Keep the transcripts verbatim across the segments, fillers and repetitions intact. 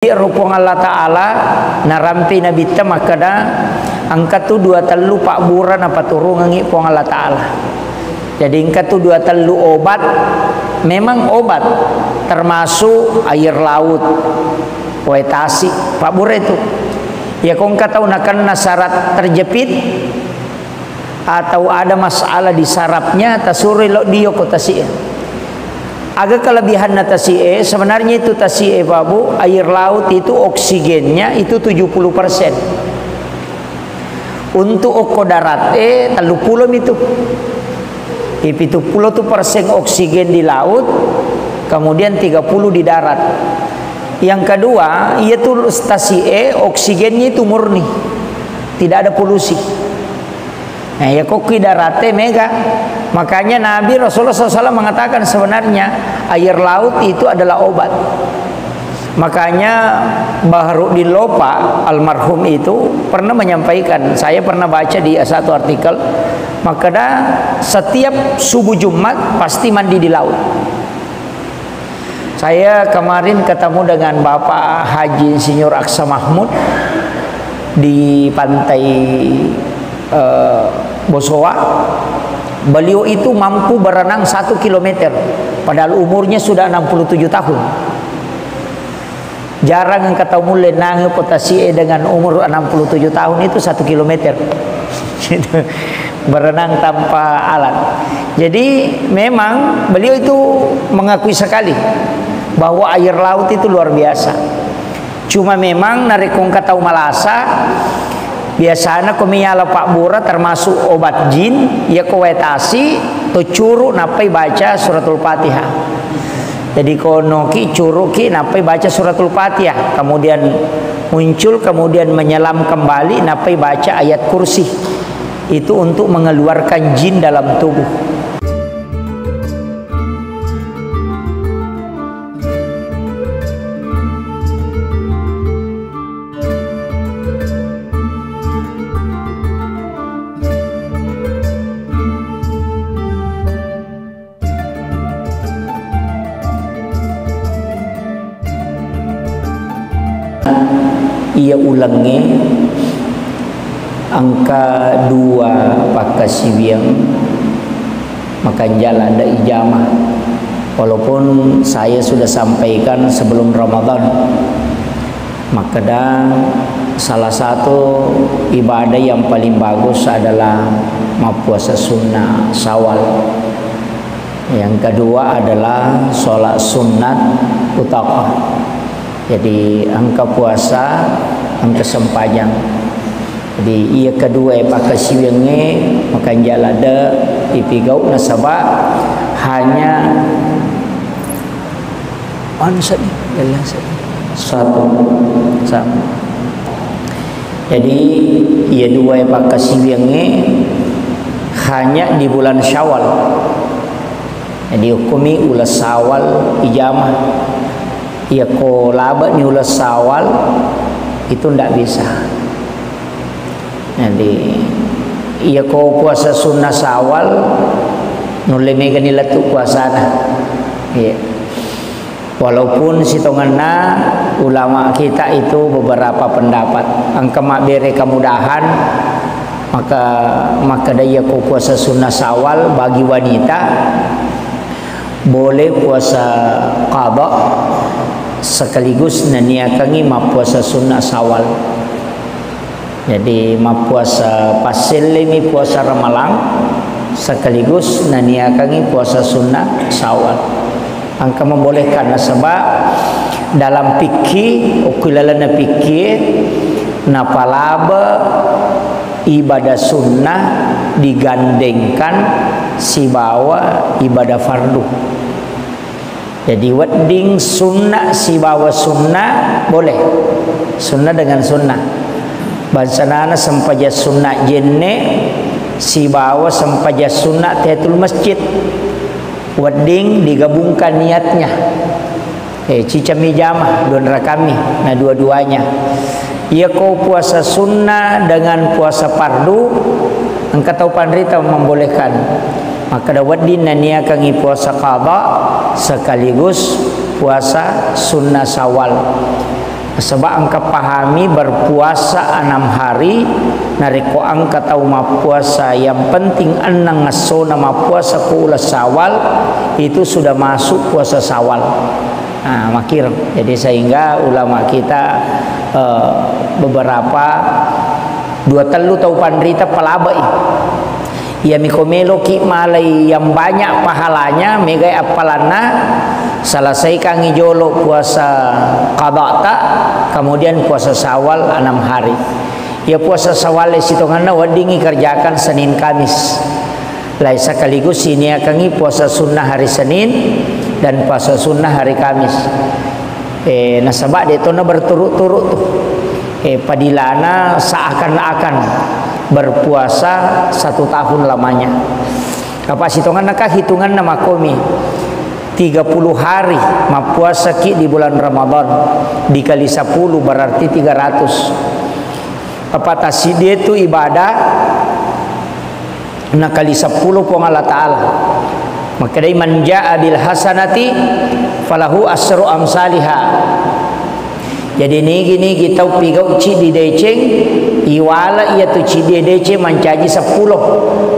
Iyaro Puang Allah Ta'ala narampi Nabitta makkeda, engka tu dua tellu pabbura napaturungengngi Puang Allah Ta'ala. Jadi engka tu dua tellu obat, memang obat, termasuk air laut, wae tasi, pabbura itu. Iyako engka tau nakenna syarat terjepit, atau ada masalah di sarafnya, tasuroi lo dio ko tasi'e. Aga kelebihanna tasi'e? Sebenarnya itu tasi'e, Pak Bu, air laut itu oksigennya itu tujuh puluh persen. Untuk okko darat e, tellu pulo mi tu. Di pitu pulo tu persen oksigen di laut, kemudian tiga puluh di darat. Yang kedua, iya tu tasi'e oksigennya itu murni. Tidak ada polusi. Nah, ya kok ki darate mega. Makanya Nabi Rasulullah sallallahu alaihi wasallam mengatakan sebenarnya air laut itu adalah obat. Makanya Baharuddin Lopa almarhum itu pernah menyampaikan, saya pernah baca di satu artikel, makanya setiap subuh Jumat pasti mandi di laut. Saya kemarin ketemu dengan Bapak Haji Insinyur Aksa Mahmud di pantai, eh, Bosowa. Beliau itu mampu berenang satu kilometer, padahal umurnya sudah enam puluh tujuh tahun. Jarang engka tau mulle nange ko tasi'e dengan umur enam puluh tujuh tahun itu satu kilometer. Gitu. Berenang tanpa alat. Jadi memang beliau itu mengakui sekali bahwa air laut itu luar biasa. Cuma memang narekko engka tau malasa, biasana ko miala pabbura termasuk obat jin, iya ko wae tasi, to curu nappai baca suratul Fatihah. Jadi ko noki curuki nappai baca suratul Fatihah, kemudian muncul, kemudian menyelam kembali nappai baca ayat kursi. Itu untuk mengeluarkan jin dalam tubuh. Iya ulengnge engka dua pakkasiwiang makanja ladde ijama. Walaupun saya sudah sampaikan sebelum Ramadan, makkeda salah satu ibadah yang paling bagus adalah mappuasa sunnah Syawal. Yang kedua adalah sholat sunat utaqah. Jadi engka puasa, engka sempajang. Jadi iya kedua pakkasiwiangnge makanja ladde ipigau nasaba hanya anu seddi, dalam seddi. Satu. Sama. Jadi iya dua pakkasiwiangnge hanya di bulan Syawal. Jadi hukumi uleng Syawal ijama. Iya ko labe ni uleng Syawal itu ndak bisa. Jadi iya ko puasa sunnah Syawal nulle mega ni lettu puasana. Iya. Walaupun sitongenna ulama kita itu beberapa pendapat, engka mabbere kemudahan, maka, makkeda iya ko puasa sunnah Syawal bagi wanita boleh puasa qada sekaligus naniakangi mappuasa sunnah Syawal. Jadi mappuasa passellemi puasa Ramalang sekaligus naniakangi puasa sunnah Syawal. Engka membolehkan nasaba dalam fikih, okko lalenna fikih, napalaba ibadah sunnah digandengkan sibawa ibadah fardu. Jadi wedding sunnah sibawa sunnah boleh. Sunnah dengan sunnah. Bangsanana sempajang sunnah jenne sibawa sempajang sunnah tahiyatul masjid. Wedding digabungkan niatnya. Eh, cicami jama, dua rakami, nah dua-duanya. Iya ko puasa sunnah dengan puasa fardu, engka tau panrita membolehkan. Makkeda wedding naniakangi puasa qada sekaligus puasa sunnah Syawal. Sebab engka pahami berpuasa enam hari, narekko engka tau mappuasa yang penting enneng essona mappuasa ku uleng Syawal, itu sudah masuk puasa Syawal. Nah, makkiro. Jadi sehingga ulama kita, eh, beberapa dua tellu tau panrita palabai. Iyami ko meloki malai yang banyak pahalanya, megai appalanna, selesaikangi jolo puasa qadata, kemudian puasa Syawal enam hari. Ya, puasa Syawal sitonganna weddingi kerjakan Senin Kamis. Lai sekaligus siniakangi puasa sunnah hari Senin dan puasa sunnah hari Kamis. Eh, nasaba de tona berturut-turut tu. Eh, padilana seakan-akan berpuasa satu tahun lamanya. Apa sitonganna ka hitunganna makomi? Tiga puluh hari mappuasaki di bulan Ramadan, dikali sepuluh berarti tiga ratus. Apa tasidie tu ibadah nakali sepuluh Puang Allah Ta'ala. Makkedai, "Man jaa bil hasanati falahu asru amsaliha." Jadi nigi-nigi tau pigau ciddi deceng, iwala iya tu ciddi deceng mancaji sepuluh.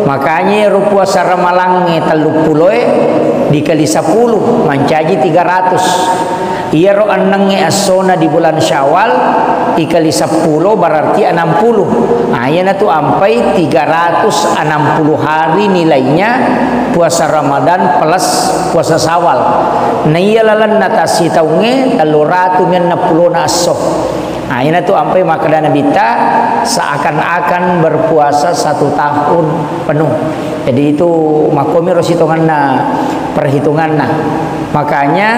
Makanya ero puasa ramalangnge tellu puloe dikali sepuluh mancaji tiga ratus. Iyaro ennengnge essona di bulan Syawal, ikali seppulo berarti enam puluh. Nah, iyanatu ampai tiga ratus enam puluh hari nilainya puasa Ramadan plus puasa Syawal. Naiya lalenna tassitaungnge tellu ratu mennang pulona esso. Nah, iyanatu ampai makkeda Nabitta, seakan-akan berpuasa satu tahun penuh. Jadi itu makkomiro sitonganna perhitunganna. Makanya,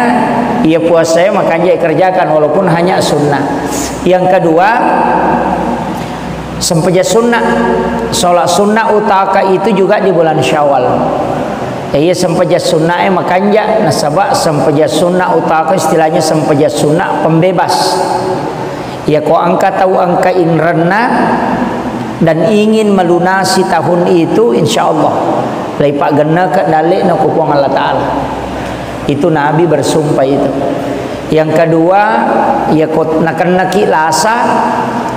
iya puasaya makanja ikerjakan walaupun hanya sunnah. Yang kedua, sempajang sunnah. Sholat sunnah utaka itu juga di bulan Syawal. Ya, iya sempajang sunnah e makanja, nasaba sempajang sunnah utaka istilahnya sempajang sunnah pembebas. Iya ko engka tau engka inrenna dan ingin melunasi tahun itu, insya Allah. Lai paggenneke dalle'na ku Puang Allah Ta'ala. Itu Nabi bersumpah itu. Yang kedua, ya ko nakennaki lasa,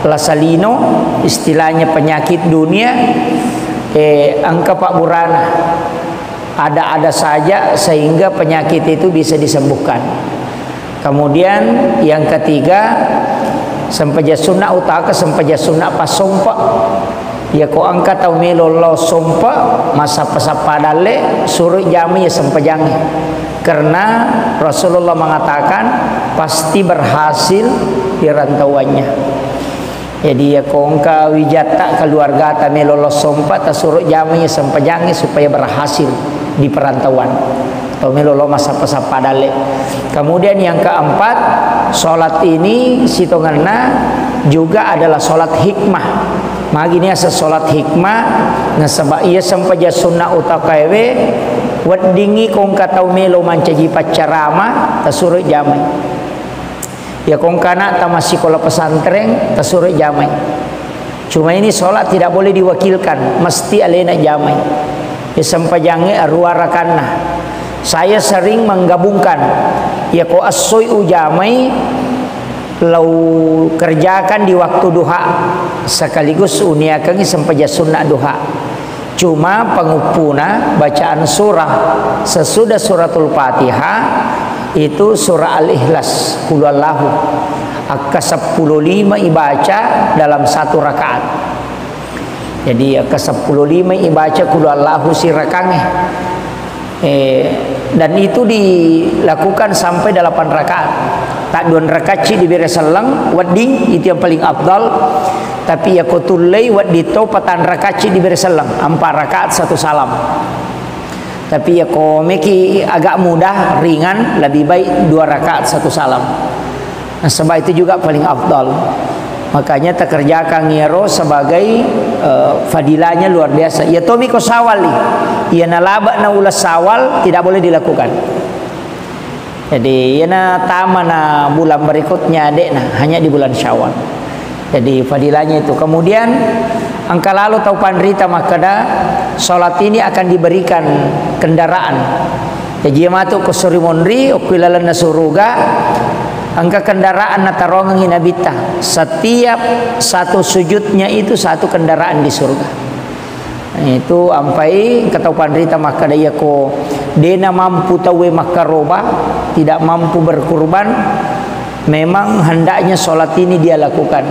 lasa lino, istilahnya penyakit dunia, eh, engka pabburana. Ada-ada saja sehingga penyakit itu bisa disembuhkan. Kemudian yang ketiga, sempajang sunnah utaka sempajang sunnah passompa. Ya ko engka tau melo lao sompa, massappa-sappa dalle, suro jamai ya sempajangnge. Karena Rasulullah mengatakan pasti berhasil di rantauannya. Jadi ya ko engka wijatta keluargata melo lao sompa, tasuro jamai ya sempajangnge supaya berhasil di perantauan. Tau melo lao massappa-sappa dalle. Kemudian yang keempat, sholat ini sitongenna juga adalah sholat hikmah. Magi ni asa sholat hikmah, nasaba iya sempajang sunnah utakaewe, weddingngi ko engka tau melo mancaji paccarama, tasuro jamai. Ya ko engka anakta massikola pesantren, tasuro jamai. Cuma ini sholat tidak boleh diwakilkan, mesti alena jamai. Ya, sempajangnge arua rakanna. Saya sering menggabungkan, ya ko essoi ujamai, lau kerjakan di waktu duha, sekaligus uniakangi sempajang sunnah duha. Cuma panguppuna bacaan surah sesudah suratul Fatihah itu surah Al-Ikhlas, Qul Huwallahu, akka seppulo lima ibaca dalam satu rakaat. Jadi akka seppulo lima ibaca Qul Huwallahu sirakangnge. Eh, dan itu dilakukan sampai delapan rakaat. Tadduan rakacci dibere selleng, wedding, itu yang paling afdal. Tapi ya ko tullei wedding to patang rakacci dibere selleng, empat rakaat satu salam. Tapi ya ko meki agak mudah, ringan, lebih baik dua rakaat satu salam. Nasaba itu juga paling afdal. Makanya takerjakan iyaro sebagai, eh, fadilahnya luar biasa. Iya tomi ko Syawal, iya nalaba na uleng Syawal tidak boleh dilakukan. Jadi, iyana tamana bulan berikutnya, de'na, hanya di bulan Syawal. Jadi, fadilahnya itu. Kemudian, engka lalo tau panrita makkeda, sholat ini akan diberikan kendaraan. Jaji, iya matu ko sori monri, okko ilalenna suruga, Engka kendaraan natarongengi Nabitta. Setiap satu sujudnya itu satu kendaraan di surga. Itu ampai engka tau panrita makkeda, iyako dena mampu tauwe makkaroba, tidak mampu berkurban, memang hendaknya sholat ini dia lakukan.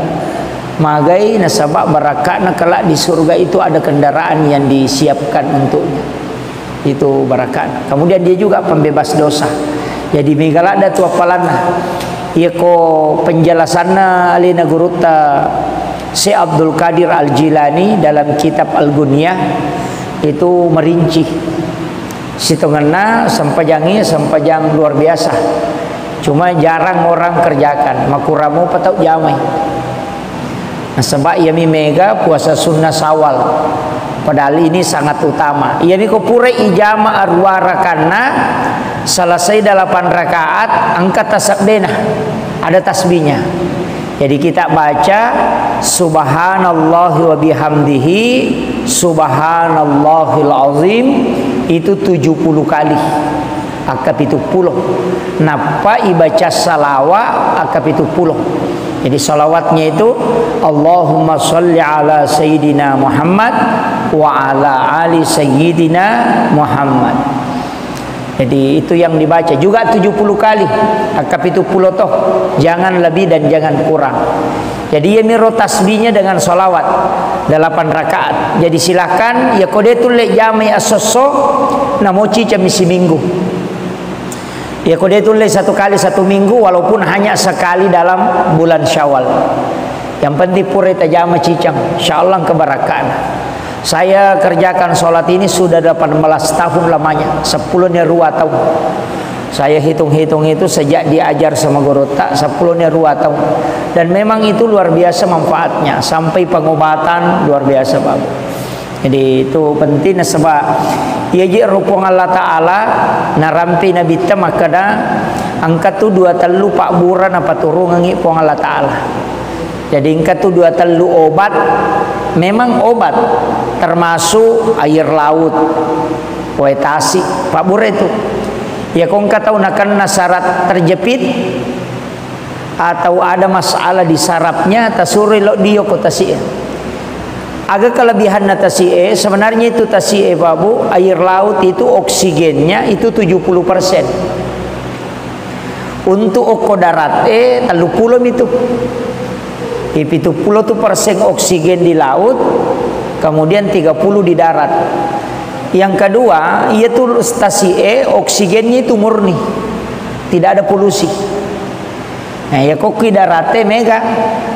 Magai nasaba barakatna kelak di surga itu ada kendaraan yang disiapkan untuknya. Itu barakatna. Kemudian dia juga pembebas dosa. Jadi mega ladda tu appalanna. Iyako penjelasanna alena gurutta Syekh Abdul Qadir Al-Jilani dalam kitab Al-Ghunyah itu merinci. Sitongenna sempajangnge sempajang luar biasa. Cuma jarang orang kerjakan. Makuramo patau jamai. Nasaba iyami mega puasa sunnah Syawal. Padahal ini sangat utama. Iyami ko pura ijama arua rakanna, selesai delapan rakaat, engka tasebbena. Ada tasbihnya. Jadi kita baca subhanallahi wa bihamdihi, subhanallahil azim, itu tujuh puluh kali. Akka pitu pulo. Nappa ibaca salawa akka pitu pulo. Jadi salawatnya itu, Allahumma salli ala Sayyidina Muhammad wa ala ali Sayyidina Muhammad. Jadi itu yang dibaca juga tujuh puluh kali. Akka pitu pulo toh. Jangan lebih dan jangan kurang. Jadi iyamiro tasbihnya dengan salawat delapan rakaat. Jadi silahkan, iyako de tulle jamai esso-esso, namoci cicang mi siminggu. Iyako de tulle satu kali satu minggu, walaupun hanya sekali dalam bulan Syawal. Yang penting pura tajama cicang, insyaallah kebarakana. Saya kerjakan sholat ini sudah delapan belas tahun lamanya, sepuluh ni rua tahun. Saya hitung-hitung itu sejak diajar sama guru tak, sepuluh ni rua tahun. Dan memang itu luar biasa manfaatnya, sampai pengobatan luar biasa bagus. Jadi itu penting, sebab iya je ro Puang Allah Ta'ala narampi Nabitta makkeda, engka tu dua tellu pabbura napaturungengi Puang Allah Ta'ala. Jadi engka tu dua tellu obat, memang obat, termasuk air laut, wae tasi, pabbura itu. Ya ko engka tau nakenna syarat terjepit, atau ada masalah di sarafnya, tasuroi lo dio ko tasi'e. Aga kelebihanna tasi'e? Sebenarnya itu tasi'e, Pak Bu, air laut itu oksigennya itu tujuh puluh persen. Untuk okko darat e, tellu pulo mitu. Di pitu pulo tu persen oksigen di laut, kemudian tiga puluh di darat. Yang kedua, iya tu tasi'e oksigennya itu murni. Tidak ada polusi. Nah, ya kokki darate mega.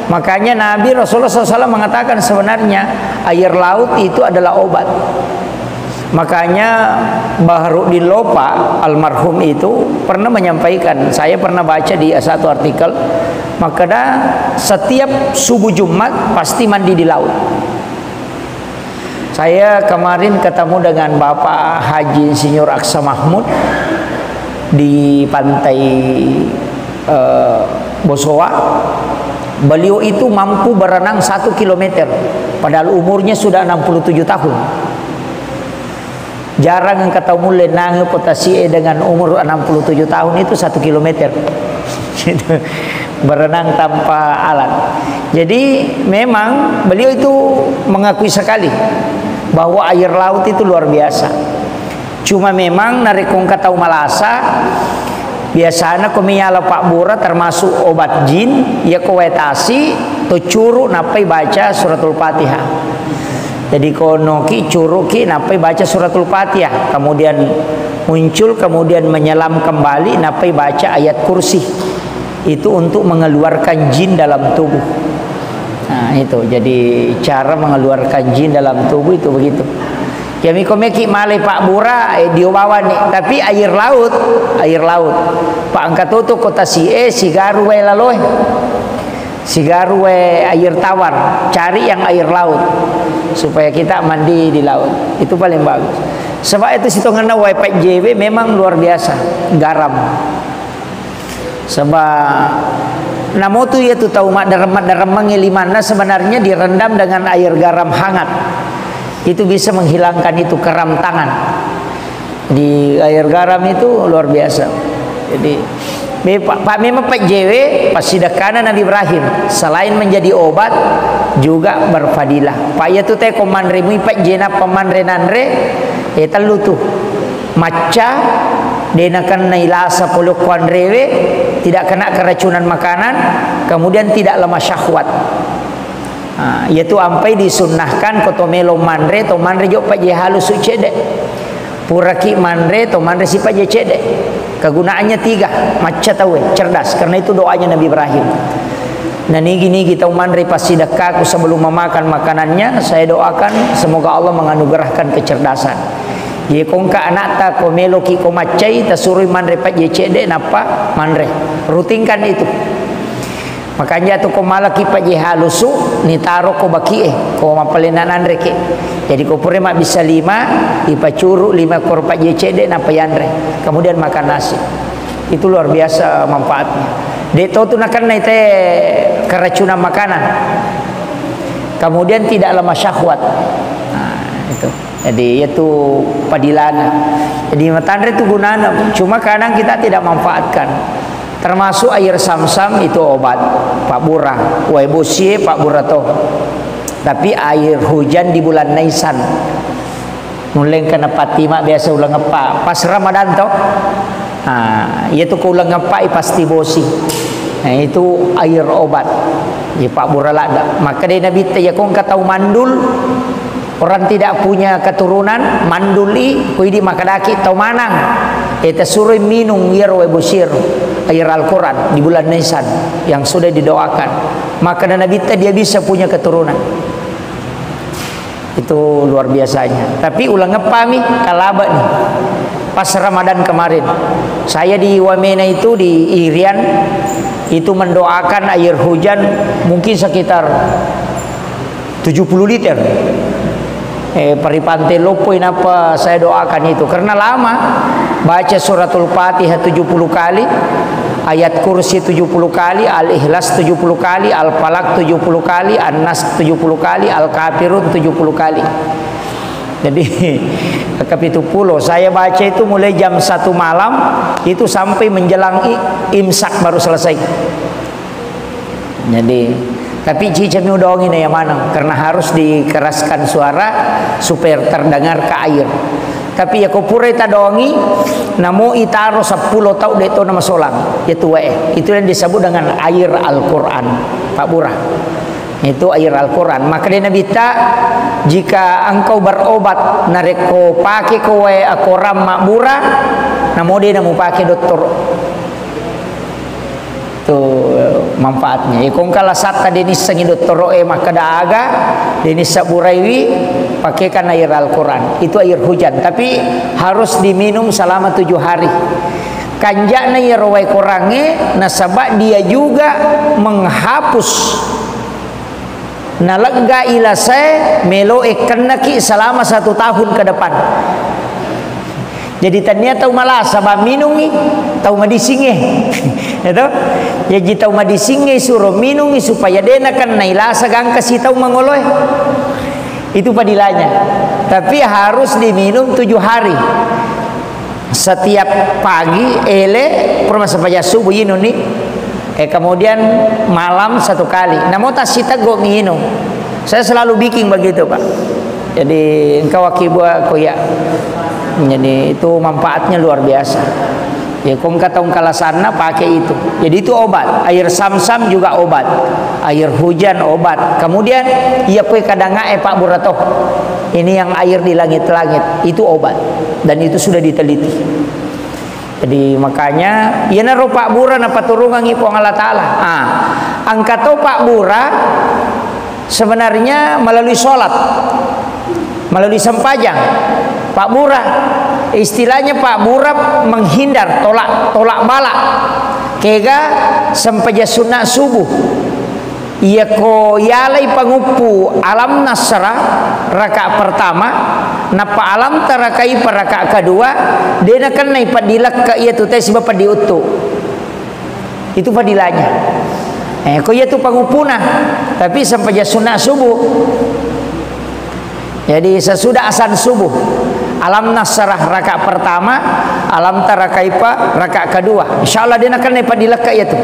Makanya Nabi Rasulullah sallallahu alaihi wasallam mengatakan sebenarnya air laut itu adalah obat. Makanya Baharuddin Lopa almarhum itu pernah menyampaikan, saya pernah baca di satu artikel, makanya setiap subuh Jumat pasti mandi di laut. Saya kemarin ketemu dengan Bapak Haji Insinyur Aksa Mahmud di pantai, eh, Bosowa. Beliau itu mampu berenang satu kilometer, padahal umurnya sudah enam puluh tujuh tahun. Jarang engka tau mulle nange ko tasi'e dengan umur enam puluh tujuh tahun itu satu kilometer. Berenang tanpa alat. Jadi memang beliau itu mengakui sekali bahwa air laut itu luar biasa. Cuma memang narekko engka tau malasa, biasana ko miyala pabbura termasuk obat jin, iya ko wae tasi, to curu nappai baca suratul Fatihah. Jadi ko noki curuki nappai baca suratul Fatihah, kemudian muncul, kemudian menyelam kembali, nappai baca ayat kursi. Itu untuk mengeluarkan jin dalam tubuh. Nah, itu jadi cara mengeluarkan jin dalam tubuh itu begitu. Ya miko meki malai pabbura, eh, dio bawani, tapi air laut, air laut. Pak engka toto ko tasi'e, sigaru wae laloe. Sigaru wae air tawar, cari yang air laut supaya kita mandi di laut. Itu paling bagus. Sebab itu sitongenna wae P J W memang luar biasa, garam. Sebab namotu iya tu tau maddarem-maddaremmengngi limanna sebenarnya direndam dengan air garam hangat. Itu bisa menghilangkan itu kram tangan. Di air garam itu luar biasa. Jadi Be, Pak, Pak, memang pejjewe passidekkana Nabi Ibrahim. Selain menjadi obat, juga berfadilah. Pak, iya tu te ko manre mui pejjena pemanre nanre, eh, tellu tu. Macca, de nakenna ilasa pole ko anrewe, tidak kena keracunan makanan, kemudian tidak lemah syahwat. Ah, iya tu ampai disunnahkan ko to melo manre, to manre jo pejje halusu cedde. Puraki manre, to manre si pejje cedde. Kegunaannya tiga, macca tauwe, cerdas. Karena itu doanya Nabi Ibrahim. Nah, nigi-nigi tau manre passidekkaku sebelum memakan makanannya, saya doakan semoga Allah menganugerahkan kecerdasan. Jadi, ko engka anakta ko meloki ko maccai, tasurui manre pejje cedde, nappa manre. Rutinkan itu. Makanja tu ko malaki pejje halusu, nitaro ko bakie, ko mapalena nanreke. Jadi ko pura mabbissa lima, ipacuru lima kor pejje cedde, nappa yanre. Kemudian makan nasi. Itu luar biasa manfaatnya. De to tu nakenna ite keracunan makanan. Kemudian tidak lemah syahwat. Nah, itu. Jadi, itu padilana. Jadi, matanre tu gunana. Cuma kadang kita tidak manfaatkan. Termasuk air samsam itu obat. Pabbura. Wae bosie pabbura to. Tapi air hujan di bulan Naisan. Nullengka napattima biasa uleng eppa. Pas Ramadan to. Nah, iya tu ko uleng eppai pasti bosi. Nah, itu air obat. Iya pabbura ladde. Maka de Nabitta, iya ko engka tau mandul, orang tidak punya keturunan, manduli, ko idi makkedaki tau manang. Eh, tasuroi minung iyaro wae bosiero, air Al-Quran di bulan Naisan yang sudah didoakan. Maka de Nabitta dia bisa punya keturunan. Itu luar biasanya. Tapi uleng eppami, kalaba nih. Pas Ramadan kemarin, saya di Wamena itu, di Irian, itu mendoakan air hujan mungkin sekitar tujuh puluh liter. Eh, paripante loppoi napa saya doakan itu. Karena lama, baca suratul Fatihah tujuh puluh kali, ayat kursi tujuh puluh kali, Al-Ikhlas tujuh puluh kali, Al-Falaq tujuh puluh kali, An-Nas tujuh puluh kali, Al-Kafirun tujuh puluh kali. Jadi, ke pitu puluh. Saya baca itu mulai jam satu malam, itu sampai menjelang i-, imsak baru selesai. Jadi, tapi cicami udaongi na ya maneng, karena harus dikeraskan suara supaya terdengar ke air. Tapi ya ko purai tadongi, namo itaro seppulo tau de to na masolang. Ya tuwe, itu yang disebut dengan air Al-Quran. Pabbura. Itu air Al-Quran. Maka dia Nabi ta, jika engkau berobat, narekko pake kowe akoram mabbura, namo de namu pake dokter. Tu manfaatnya. Iko engka lasatta de nissengi dottoro'e makkeda aga, de nissa buraiwi, pakaikan air Al-Quran. Itu air hujan, tapi harus diminum selama tujuh hari. Kanja'na iyaro wae korangnge, nasaba dia juga menghapus Nalegga ilasae, melo e kennaki selama satu tahun ke depan. Jadi, tania tau malasa ba minungi tau madisingnge. Ya toh? Jaji, tau madisingnge suro minungi supaya de nakenna ilasa gangka si tau mangoloe. Itu padilanya. Tapi harus diminum tujuh hari. Setiap pagi, ele, pura massempajang subuh, inunni. Eh, kemudian malam satu kali. Namo tassiteggo mi inung. Saya selalu bikin begitu, Pak. Jadi, engka wakkibua ko iya. Jadi, itu manfaatnya luar biasa. Ya, ko engka taung kalasanna, pakai itu. Jadi, itu obat. Air samsam juga obat. Air hujan obat. Kemudian, iya kue kadangae, Pak Burato. Ini yang air di langit-langit, itu obat. Dan itu sudah diteliti. Jadi, makanya, iyanaro pabbura napaturungangngi Puang Allah Ta'ala. Ah, engka to pabbura sebenarnya melalui sholat, melalui sempajang. Pabbura, istilahnya pabbura menghindar, tolak, tolak bala. Kega sempajang sunna subuh. Iyako yalai panguppu Alam Nasra raka pertama, nappa Alam Tara Kaifa raka kedua, de nakennai peddi lekka iyatu tau siba peddi uttu. Itu fadilanya. Eh, ko iyatu panguppuna, tapi sempajang sunna subuh. Jadi, sesudah azan subuh, Alam nasrah raka pertama, alam tara kaifa raka kedua. Insyaallah de' nakenna padilekka iyatu.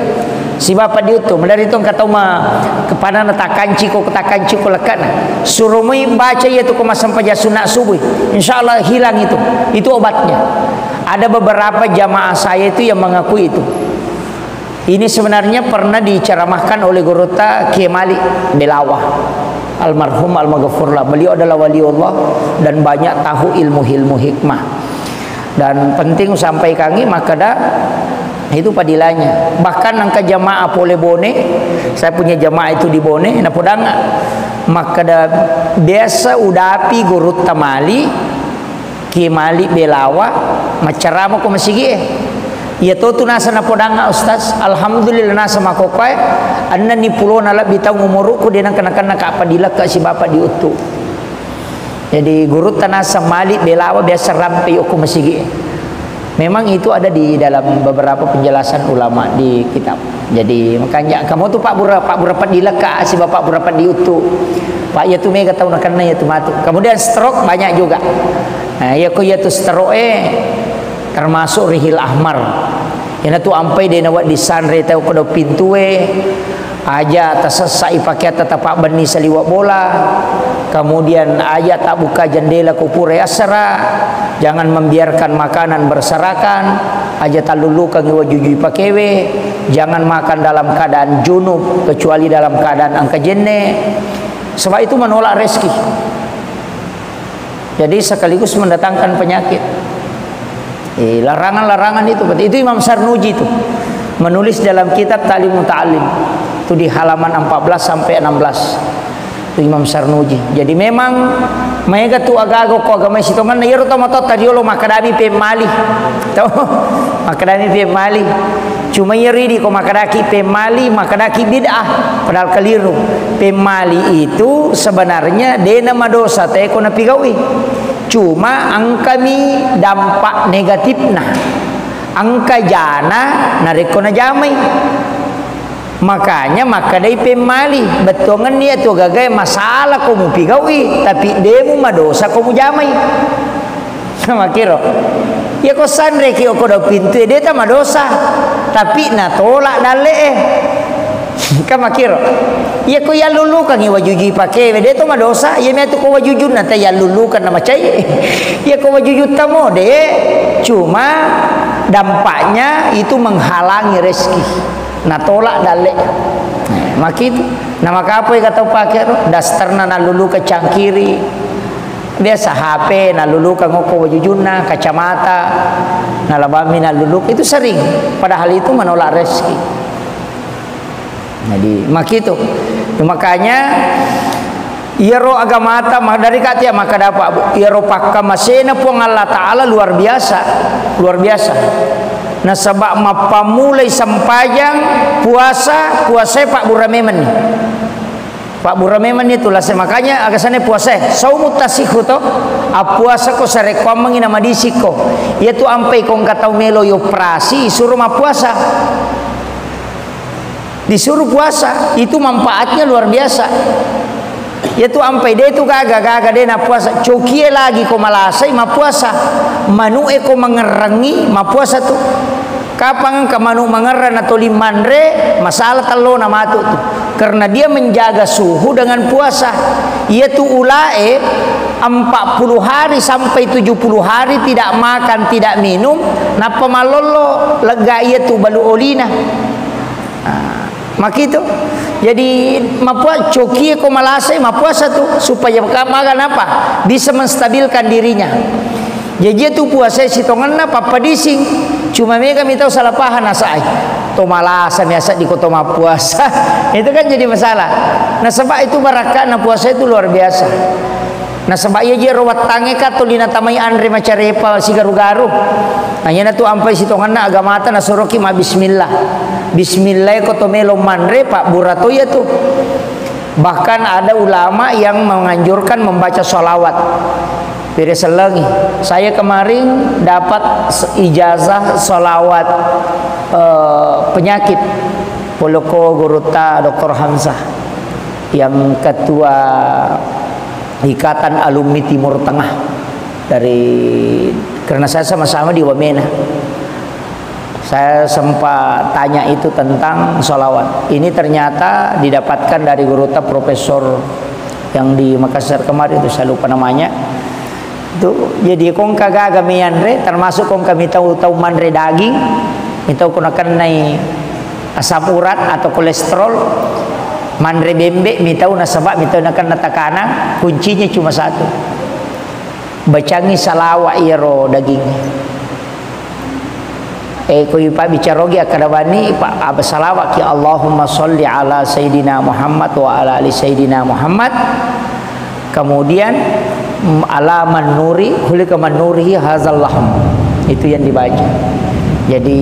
Sibawa padiuttu, maderri tu engka tau ma kepanana takanciko, takanciko lekkana. Suro moi baca iyatu ko massempajang sunat subuh. Insyaallah hilang itu. Itu obatnya. Ada beberapa jamaah saya itu yang mengakui itu. Ini sebenarnya pernah diceramahkan oleh Gurutta Kiai Malik Belawa, almarhum almaghfurlah. Beliau adalah waliullah dan banyak tahu ilmu-ilmu hikmah. Dan penting sampaikangi makkeda itu padilanya. Bahkan engka jamaah pole Bone, saya punya jamaah itu di Bone, napodanga makkeda biasa udapi Gurutta Malik, Kiai Malik Belawa maccarama ko masigi'e. Iya to tu nasa napodanga Ustaz, alhamdulillah nasa makokkoe, ennenni pulona lebbi taung umuruku de' nengka-nengka kappa dilekka sibawa padiuttu. Jadi Gurutta nasa Malik Belawa biasa rampe yokko masigi'e. Memang itu ada di dalam beberapa penjelasan ulama di kitab. Jadi makanya kamu tu pabbura, pabbura padilekka sibawa pabbura padiuttu. Pak, iya tu mega tau nakenna iya tu matu. Kemudian stroke banyak juga. Nah, iya ko iya tu stroke e termasuk rihil ahmar. Iyana tu ampai de' nawedding sanre tau ko dau pintue, aja tasessai pakeatta tapabbenni saliweng bola, kemudian aja tabbuka jendela ko pura yassara, jangan membiarkan makanan berserakan, aja tallulukangi wajujui pakewe, jangan makan dalam keadaan junub kecuali dalam keadaan engka jenne, sebab itu menolak rezeki. Jadi sekaligus mendatangkan penyakit. Eh, larangan-larangan itu, itu Imam Sarnuji itu menulis dalam kitab Ta'lim Muta'allim itu di halaman empat belas sampai enam belas. Itu Imam Sarnuji. Jadi memang maega tu agaga ko agama sitongenna iyaro tomatoatta riolo makkedami pemmali. Tau? Makkedami pemmali. Cuma iya ridi ko makkedaki pemmali, makkedaki bid'ah, padahal keliru. Pemmali itu sebenarnya dena madosa te ko napigaui. Cuma engkami dampak negatifna. Engka jana narekko najamai. Makanya makkedai pemmali, bettuangenni iyatu gagae masalah ko mupigaui, tapi demu madosa ko mujamai. Makiro. Iya ko sanreki okko dau pintue, de ta madosa. Tapi natolak dalle'e. Kan makiro. Iya ko yallulukangi wajujui pakewe, de to madosa. Iya miatu ko wajujunna ta yallulukan na macai. Iya ko wajujutta mo, de. Cuma dampaknya itu menghalangi rezeki. Natolak dalle. Makitu. Namakapoi ka tau pake ro, dasterna nalluluka cangkiri. Biasa H P nalluluka ngokko wajujunna, kacamata, nalabammi nalluluka. Itu sering. Padahal itu menolak rezeki. Jadi, makitu. Makanya, iyaro agamata, ma-, dari katia makkada Pak Bu, iyaro pakkamasena Puang Allah Ta'ala luar biasa. Luar biasa. Nasaba mappammulai sempajang, puasa, puasae pabbura memenni. Pabbura memenni tu lase. Makanya agasanna puasae, saumu tasihhu to, appuasa ko sarekkoammengi namadisikko. Iyatu ampai ko engka tau melo yoperasi, suro mappuasa. Disuruh puasa, itu manfaatnya luar biasa. Iyatu ampai de tu gaga, gaga de nappuasa. Cokie lagi ko malasai, mappuasa. Manu'e ko mangerrangi, mappuasa tu. Kapang engka manu mangerrang natoli manre, masalah tellona matu tu. Karena dia menjaga suhu dengan puasa. Iyatu ulae empat puluh hari sampai tujuh puluh hari tidak makan, tidak minum, nappa mallollo, lega iyatu balu olina. Ah, makitu. Jadi, mapua-, cokie ko malasai, mappuasa tu, supaya ka-, maga napa? Bisa menstabilkan dirinya. Jaji tu puasa sitongenna pappadising. Cuma mega mi tau salah paham nasai. To malasa mi asaddi ko to mappuasa. Itu kan jadi masalah. Nasaba itu barakka'na puasa itu luar biasa. Nasaba iya ji ro wattangnge ka tuli natamai anre macarepa sigaru-garu. Nah, iyana tu ampai sitongenna agamata nasuroki mabbismillah. Bismillah ko to melo manre, pabbura to iya tu. Bahkan ada ulama yang menganjurkan membaca salawat. Pire sellengi. Saya kemarin dapat se-, ijazah salawat, eh, penyakit. Poloko Gurutta Doktor Hamzah yang ketua Ikatan Alumni Timur Tengah. Dari, karena saya sama-sama di Wamena. Saya sempat tanya itu tentang salawat. Ini ternyata didapatkan dari guruta profesor yang di Makassar kemarin itu, saya lupa namanya. Itu, jadi kongka gaga mianre, termasuk kongka mitau, tau manre daging, mitau ko nakennai asam urat atau kolesterol, manre bembe mitau nasaba mitau nakenna tekanan, kuncinya cuma satu. Bacangi salawat iyaro daging. Eh, ko ipabbicarogi akkeda bani, pa-, apa salawat ki, Allahumma sholli ala Sayyidina Muhammad wa ala ali Sayyidina Muhammad. Kemudian, mm, ala man nuri, khuliqa man nurihi hazal lahm. Itu yang dibaca. Jadi,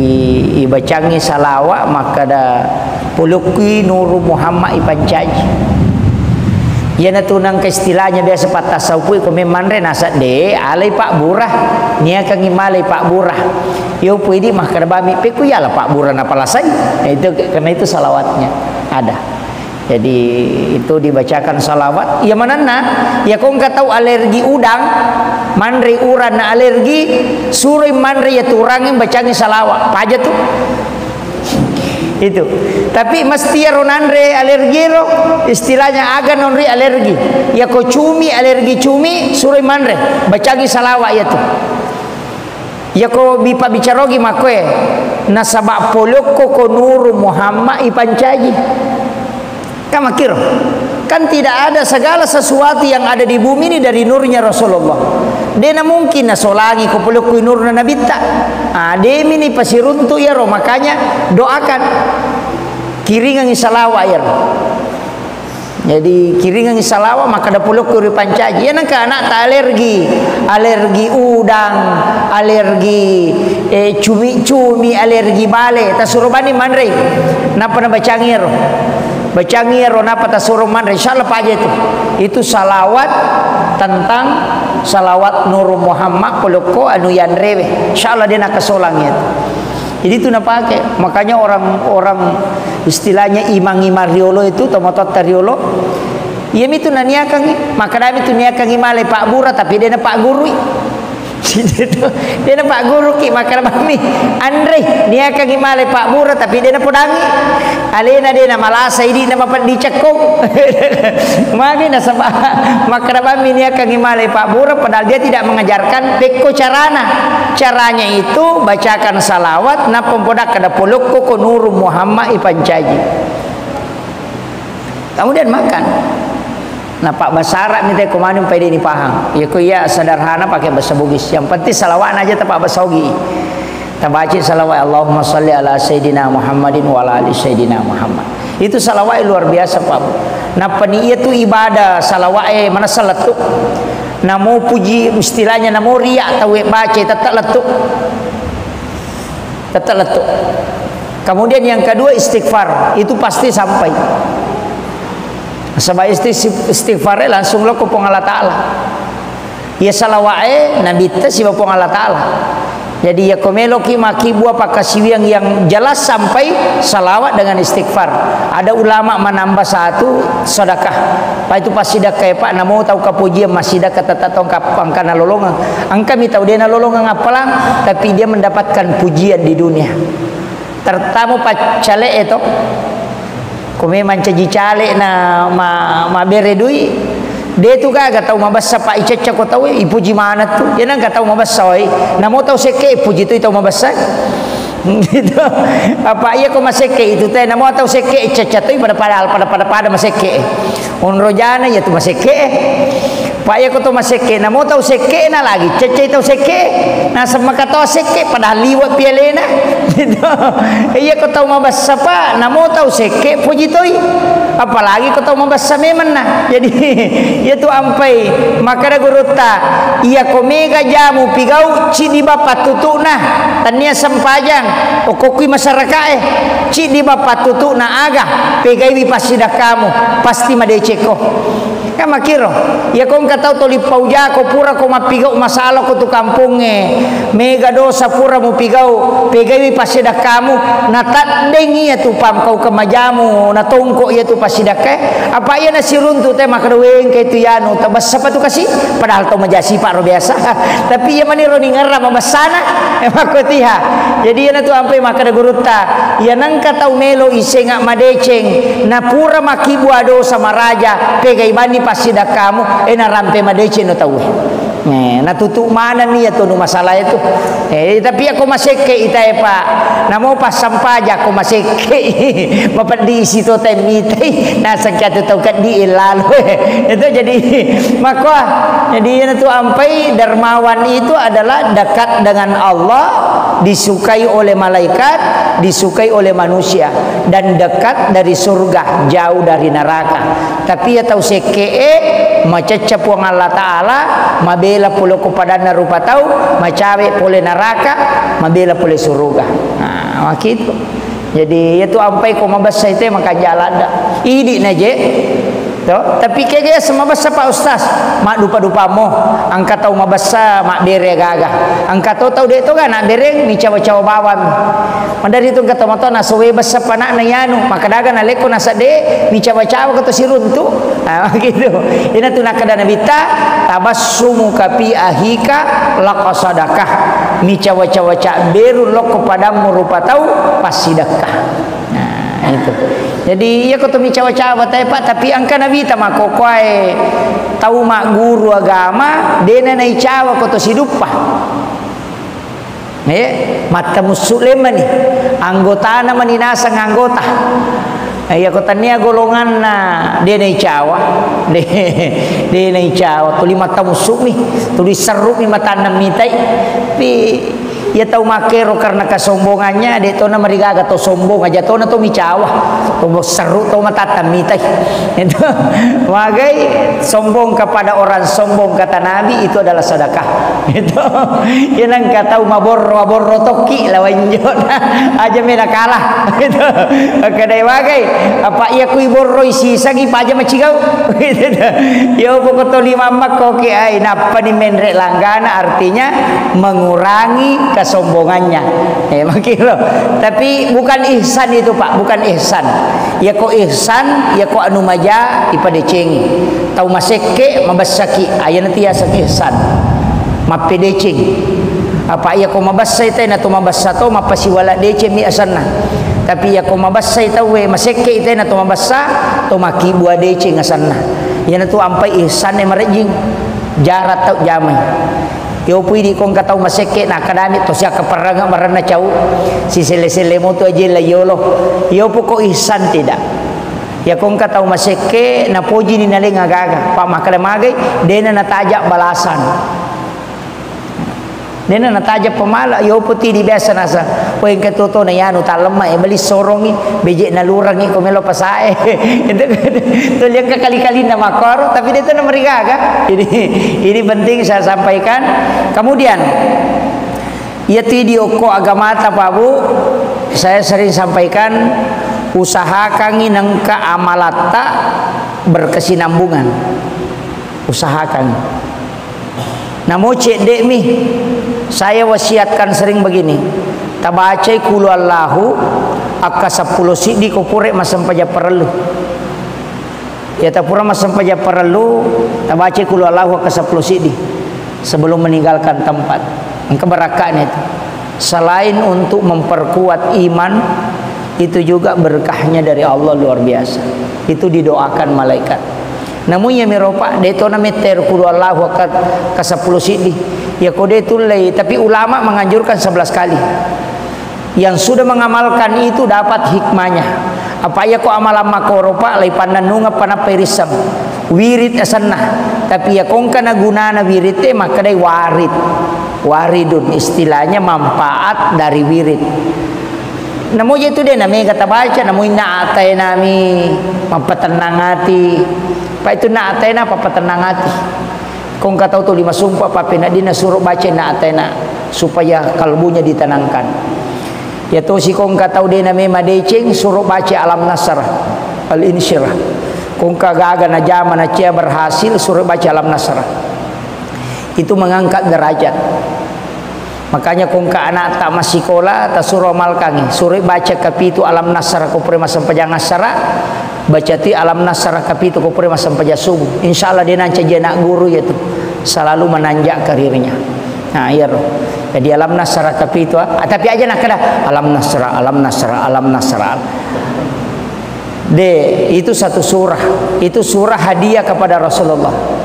ibacangi salawat, makkada polokkui Nuru Muhammad ipancaji. Iyanatu nangka istilahnya biasa pattasaupui ko memmanre naseng de, alai pabbura, niakangi malai pabbura. Yo pui di makkada bami, pekku yala pabbura napalasai. Nah, itu, karena itu salawatnya ada. Jadi, itu dibacakan salawat. Iya manenna, iya ko engka tau alergi udang, manre urang na alergi, suroi manre iya tu urangeng bacangi salawat. Paja tu. Itu. Tapi mesti ero nanre alergi ero, istilahnya aga nonri alergi. Iya ko cumi, alergi cumi, suroi manre, bacangi salawat iya tu. Iyako bipabbicarogi makkoe, nasaba polokko ko Nuru Muhammad ipancaji. Kan makkiro. Kan tidak ada, segala sesuatu yang ada di bumi ini dari nurnya Rasulullah. Dena mungkin nasolangi ko polokko nurna nabitta. Ah, demini pasiruntu iyaro, makanya doakan. Kiringangi salawat iyaro. Jadi, kiringangi salawat, makkada polokku ripancaji. Iya nengka anakta alergi, alergi udang, alergi, eh, cumi-cumi, alergi bale. Tasuro bani manrei. Nappa nabacangi ero. Bacangi ero, nappa tasuro manrei. Insya Allah paja itu. Itu salawat tentang salawat Nuru Muhammad polokko anu yanrewe. Insya Allah de nakasolang itu. Jadi itu napake. Makanya orang-orang istilahnya imang-imang riolo itu, tomatoatta riolo, iyami tu naniakangi, makkadami tu niakangi malai pabbura, tapi de napaggurui. De napagguruki, makkadami anre, niakangi malai pabbura, tapi de napodangi. Alena de namalasa, idi namapeddi cekkong. Magi nasaba, makkadami niakangi malai pabbura, padahal dia tidak mengajarkan pekko carana. Caranya itu bacakan salawat, nappa podakkada polokko ko Nuru Muhammad ipancaji. Kemudian makan. Nah, Pak Basara minta ko manu pai deni pahang. Ya ko iya sederhana pakai bahasa Bugis. Yang penting salawat aja tapak bahasa Ogi. Tabaca salawat Allahumma salli ala Sayyidina Muhammadin wa ala ali Sayyidina Muhammad. Itu salawat luar biasa, Pak. Nappa ni iya tu ibadah salawat e manessa lettu. Namo puji, istilahnya namo riak tau e baca tetap lettu. Tetap lettu. Kemudian yang kedua istighfar, itu pasti sampai. Sebab isti-, istighfar e langsung lo ke Puang Allah Ta'ala. Ya salawat e nabitta siba Puang Allah Ta'ala. Jadi ya ko meloki makkibua pakkasiwiang yang jelas sampai salawat dengan istighfar. Ada ulama menambah satu sedekah. Pak itu pas sedekah ya Pak, namo tau kapujian masih sedekah tetap tongkap angkana lolongang. Angkami tau dena lolongang apalang, tapi dia mendapatkan pujian di dunia. Terutama paccale e to. Ko memang caji caleg na ma-, mabbere dui, de tu gaga tau mabessa, Pak, icecca ko tau e, ipuji maneng tu. Iya nengka tau mabessa, oi. Namo tau sekke, ipuji tu tau mabessa. Gitu. Apa iya ko masekke itu te, namo tau sekke, icecca tu, pada-pada, pada-pada, pada masekke. Onrojana iya tu masekke. Pak, iya ko tau masekke, namo tau sekke na lagi, cecce tau sekke, naseng maka tau sekke, padahal liwe pi alena. Gitu. Iya ko tau mabessa, Pak, namo tau sekke, puji toi. Apalagi ko tau mabessa memang na. Jadi, iya tu ampai, makkada gurutta, iya ko mega jamu pigau, ciddi bappa tutuna, tania sempajang, okokui masyarakat e, ciddi bappa tutuna aga, pegaiwi passidakkamu, pasti madecekko. Kan makkiro, iya ko engka tau toli paujako pura ko mappigau masalah ko tu kampongnge, mega dosa pura mupigau, pegaiwi passedakkamu, nataddeng iya tu pangkau kemajamu, natongko iya tu Passidakka, apa iya nasiruntu te makkeda, "Wengke tu yanu, tabessa pa tu kasi?" Padahal tau maja sipa ro biasa. Tapi iya maniro ningerra mabessana, eh, makkotiha. Jadi iyana tu ampai makkeda gurutta, iya nengka tau melo isenga madeceng, napura makkibua dosa maraja, pegai banni passidakkamu, eh, narampe madeceng no tauwe. Eh, natutu manenni iya tonu masalah itu. Eh, tapi ako masekke itae, Pak. Namo passampaja ko masekke. Mapeddi isi to temmitai. Nasengka tu tau keddi lalo. Itu jadi makwa. Jadi iyana tu ampai dermawan itu adalah dekat dengan Allah, disukai oleh malaikat, disukai oleh manusia, dan dekat dari surga, jauh dari neraka. Tapi iya tau sekke'e, macecce Puang Allah Ta'ala, mabela pole ko padanna rupa tau, macawe pole naraka, mabela pole suruga. Nah, makkitu. Jadi, iya tu ampai ko mabessa ite makanja ladda. Idi na je. To, tapi kege mabessa Pak Ustaz, maddupa-dupamo. Engka tau mabessa mabbere gaga. Engka to tau de to ga nabbereng, micawa-cawa bawang. Maderri tu engka tomatoa nasowe bessa pana'na yanu, makkeda ga nalekko nasedde, micawa-cawa ko to siruntu. Ah, gitu. Ina tu nakkeda Nabitta, "Tabassumuka fi ahika laqasadakah." Micawa-cawa cabberu lokko padammu rupa tau, passidekka. Nah, itu. Jadi, iya ko to micawa-cawa tae, Pak, tapi engka Nabitta makkokkoe tau magguru agama, dena naicawa ko to siduppa. Eh, mattamussu lemmani. Anggotana mani naseng anggota. Eh, iya ko tania golonganna de naicawa. De, de naicawa. Tuli mattamussu mi. Tuli serru mi matanna mitai. Pi, iya tau makkero karena kesombongannya, de tona marigaga to sombong aja tona to micawa. To serru to matatta mitai. Itu. Magai sombong kepada orang sombong kata Nabi itu adalah sedekah. Itu. Iya nengka tau maborro, maborro tokki lawan jona. Aja mena kalah. Itu. Kedai wagai. Apa iya kui borroi sisangi paja macigau. Itu. Iya pokok to lima makko ki ai nappani menre langgana artinya mengurangi kesombongannya. Eh, makiro. Tapi bukan ihsan itu, Pak, bukan ihsan. Ya ko ihsan, ya ko anu maja ipadecengi. Tau masekke mabessaki, ayana tiaseng ihsan. Mappedeceng. Apa iya ko mabessa ita na to mabessa to mappasiwala deceng mi asanna. Tapi iya ko mabessa ita we masekke ita na to mabessa to makkibua deceng asanna. Iyana tu ampai ihsan e marejjing. Jarat tau jamai. Yopu idi ko engka tau masekke nakkadami to siakkaperranga marenna cau. Siselle-selle motu aje la yolo. Yopu ko ihsan tidak. Ya ko engka tau masekke, napojini naleng agaga. Pa makkeda magai, dena nataja balasan. Dena nataja pemala, yopo tidi biasa nasa. Ko engka toto na yanu tallemma, eh, beli sorongi, beje nalurangi ko melo pasae. Itu, itu lihat kali-kalinna makkoro, tapi de to namarigaga. Jadi, ini penting saya sampaikan. Kemudian, iya tidi okko agamata, Pak Bu, saya sering sampaikan, usahakangi nengka amalatta berkesinambungan. Usahakan. Namo cedde'mi, saya wasiatkan sering begini, tabacai kulu Allahu akka seppulo siddi ko pura massempajang parellu. Ya tapura massempajang parellu, tabacai kulu Allahu akka seppulo siddi sebelum meninggalkan tempat. Engka barakka'na itu. Selain untuk memperkuat iman, itu juga berkahnya dari Allah luar biasa. Itu didoakan malaikat. Namun ya miropa, de to na mette ro kulu Allahu akka, ka seppulo siddi. Ya ko de tullei, tapi ulama menganjurkan sebelas kali. Yang sudah mengamalkan itu dapat hikmahnya. Apa iya ko amalan makkoro, Pak, lai pannennungeng panappai risseng. Wirid asenna. Tapi iya ko engka na gunana wirid e, makkedai warid. Waridun, istilahnya manfaat dari wirid. Namo je tu de na mega tabaca, namo inna a'tainami mappatennang ati. Pak, itu inna a'taina pappatennang ati. Ko engka tau tuli masumpa, pappeneddinna suro baca inna a'taina supaya kalbunya ditenangkan. Ya tosi ko engka tau de na mema deceng, suro baca Alam Nasrah, Al-Insyirah. Ko engka gaga najama nacia berhasil, suro baca Alam Nasrah. Itu mengangkat derajat. Makanya ko engka anakta massikola, tasuro amalkangngi. Suroi baca kapitu Alam Nasrah ko pura massempajang assara, baca ti Alam Nasrah kapitu ko pura massempajang subuh. Insya Allah de' nancaji anak guru iyatu. Selalu menanjak karirnya. Nah, iyaro. Jadi Alam Nasrah kapitu, ah. Ah, tapi aja nakkeda, "Alam Nasrah, Alam Nasrah, Alam Nasrah." De', itu satu surah. Itu surah hadiah kepada Rasulullah.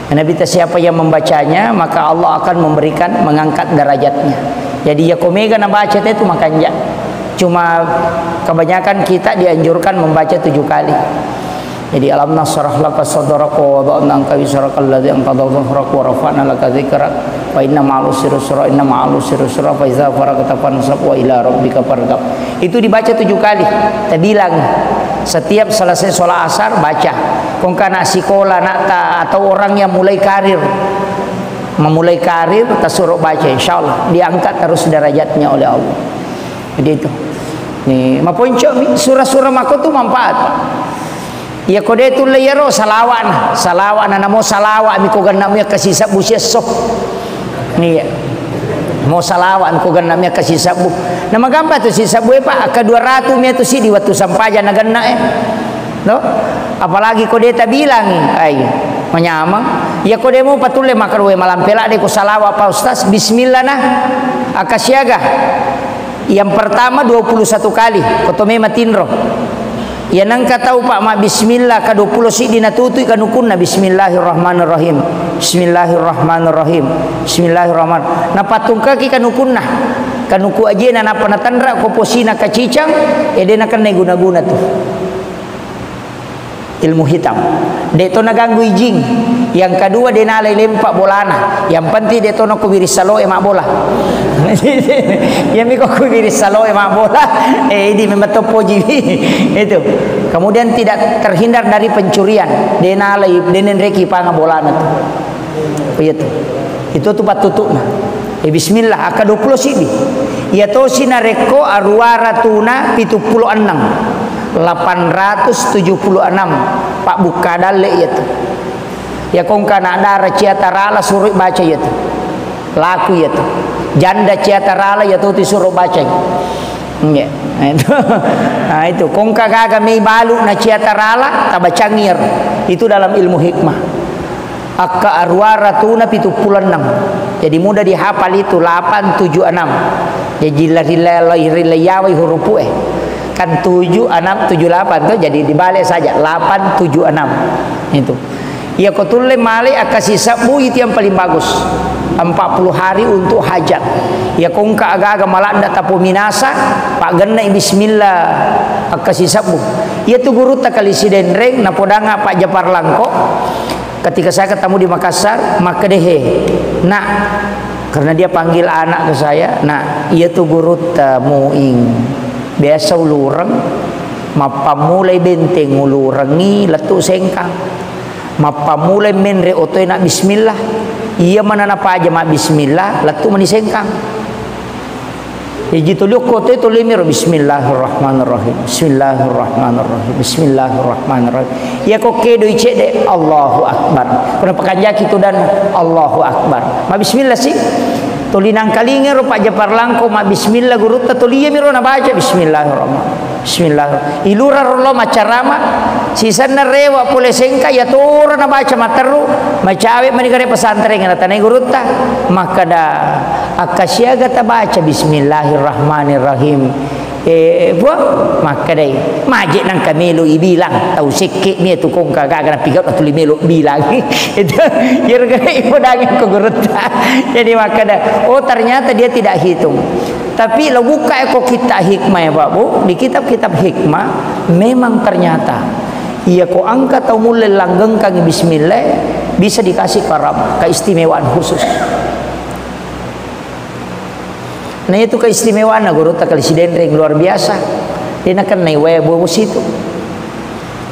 Nabi ta, siapa yang membacanya, maka Allah akan memberikan, mengangkat derajatnya. Jadi, ya, ko mega nabaca te tu makanja. Cuma kebanyakan kita dianjurkan membaca tujuh kali. Jadi, "Alam nashrah laka sadrak wa wada'na anka wizrak alladzi anqadha dhahrak wa rafa'na laka dzikrak fa inna ma'al usri yusra, inna ma'al usri yusra fa idza faragta fansab wa ila rabbika farghab." Itu dibaca tujuh kali, tabilang. Setiap selesai sholat asar, baca. Ko engka anak sikola, anakta, atau orang yang mulai karir, memulai karir, tasuro baca, insya Allah diangkat terus derajatnya oleh Allah. Jadi itu. Nih, maponco mi, surah-surah mako tu manfaat, Pak. Iya, ko de' tulle iyaro, salawa'na. Salawa'na, namo salawa' mi ko genna' mi akka sisebbu siesso. Iya. Mo salawa' mi ko genna' mi akka sisebbu. Na magampa tu sisebbu e, Pak, akka dua ratu mi tu siddi wettu sampajang na genna' e. To? Apalagi ko de' tabilangi. Ai, manyameng. Iya, ko de' mo patulle makkaruwe malampe ladde' ko salawa', Pak Ustaz, bismillah na. Akka siaga. Yang pertama dua puluh satu kali, ko to memang tinro. Iya, nengka tau, Pak, mabbismillah, ka dua puluh siddi natutui kanukunna, "Bismillahirrahmanirrahim, Bismillahirrahmanirrahim, Bismillahirrahman." Napattungkaki kanukunna. Kanuku ajena nappa natenra ko posina kacicang, e de' nakennai guna-guna tu. Ilmu hitam. De' to naganggu jing. Yang kedua, de' nalai lempa bolana. Yang penting de' to nako wiring saloe mabbola. Iya mi ko ku wiring saloe mabbola. Eh, idi memang to poji. Itu. Kemudian tidak terhindar dari pencurian. De' nalai, de' nenreki panga bolana tu. Iya tu. Itu tu pattutu'na. Eh, bismillah, akka dua puluh siddi. Iya tosi narekko aruwa ratuna pitu pulo enneng. Lapan ratus tujuh puluh enam. Pabbukka dalle' iya tu. Iya ko engka anak dara cia tarala suroi baca iya tu. Laku iya tu. Janda cia tarala iya tu tisuro bacai. Iya. Nah, itu. Nah, itu. Ko engka gaga mei balu na cia tarala, tabacangi iyaro. Itu dalam ilmu hikmah. Akka aruwa ratuna pitu pulo enneng. Jadi mudah dihafal itu, lapan tujuh enam. Jadi rilla-, rilla-, rillaiawai hurupu e. Kan tujuh enam tujuh lapan tu, jadi dibalik saja, lapan tujuh enam. Itu. Iya ko tulle male akka sisebbu itu yang paling bagus. Empat puluh hari untuk hajat. Iya ko engka aga-aga maladda tapominasa, paggenna bismillah akka sisebbu. Iya tu gurutta Kali Sidenreng, napodanga Pak Japar Langko. Ketika saya ketemu di Makassar, makkeda, "He, Nak," karena dia panggil anak ke saya, "Nak, iya tu gurutta Muing. Biasa ulureng, mappammulai benteng ulurengngi lettu Sengkang. Mappammulai menre otoe na bismillah. Iya mana napaja ma bismillah, lettu mani Sengkang." Jaji tuli okko toi tuli miro, "Bismillahirrahmanirrahim, Bismillahirrahmanirrahim, Bismillahirrahmanirrahim." Iya ko kedoi cedde, "Allahu Akbar." Ko napakanjaki tu dan, "Allahu Akbar." Ma bismillah si. Tuli nangkalinga ro Pak Japar Langko ma bismillah gurutta, tuli iya miro nabaca, "Bismillahirrahmanirrahim, Bismillah." Ilura ro lo maccarama, sisenna rewa pole Sengkang, iya toro nabaca matteru, macawe mani gare pesantren, natanai gurutta. Makkeda, "Akka siaga tabaca Bismillahirrahmanirrahim?" Eh, Puang, makkedai, "Maje nangka melo ibilang, tau sekke mi tu kongka gaga napigau tuli melo bilang." Itu, iyaro ga ipodangi ko gurutta. Jadi makkeda, oh, ternyata dia tidak hitung. Tapi lo buka ko kitab hikmah ya, Pak Bu, di kitab-kitab hikmah memang ternyata iya ko engka tau mulle langgengkangi bismillah, bisa dikasih karam, keistimewaan khusus. Nah, itu keistimewaanna gurutta Kali Sidenreng, luar biasa. De nakennai wae bosi tu.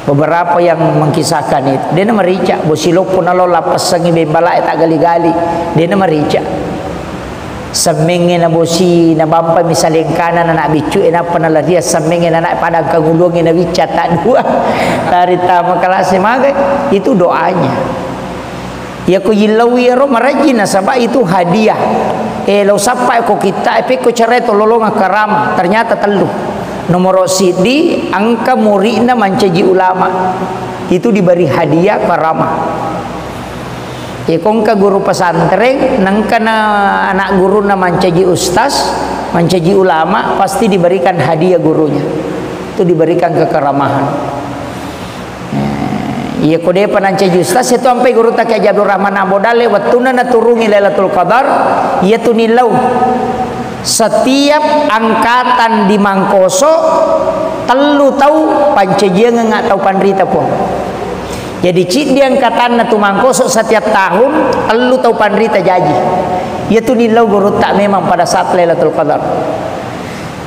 Beberapa yang mengkisahkan itu, de namarica, bosi loppo nalo lappessangi bembalae taggali-gali, de namarica. Semmengnge na bosi, nabampa misalengkana na anak biccu e, nappa nalaria semmengnge na anak padang kanguluangnge na wicca ta dua. Tari tama kelas e magai, itu doanya. Iya ko yillau iyaro marajji nasaba itu hadiah. Eh, lo sappa ko kitta, eh, pekko cerai to lolonga karama, ternyata tellu. Nomoro siddi, engka muridna mancaji ulama. Itu diberi hadiah karama. Iya, ko engka guru pesantren, nengka na anak guruna mancaji ustaz, mancaji ulama, pasti diberikan hadiah gurunya. Itu diberikan kekeramahan. Eh, iya, ko depa nancaji ustaz, itu ampai gurutta Kiai Haji Abdul Rahman Ambo Dalle, wettunna naturungi Lailatul Qadar, iya tu nillau. Setiap angkatan di Mangkoso, tellu tau pancajiangeng tau panrita, Puang. Jadi, ciddi angkatanna tu Mangkoso setiap tahun, tellu tau panrita jaji. Iya tu nillau gurutta memang pada saat Lailatul Qadar.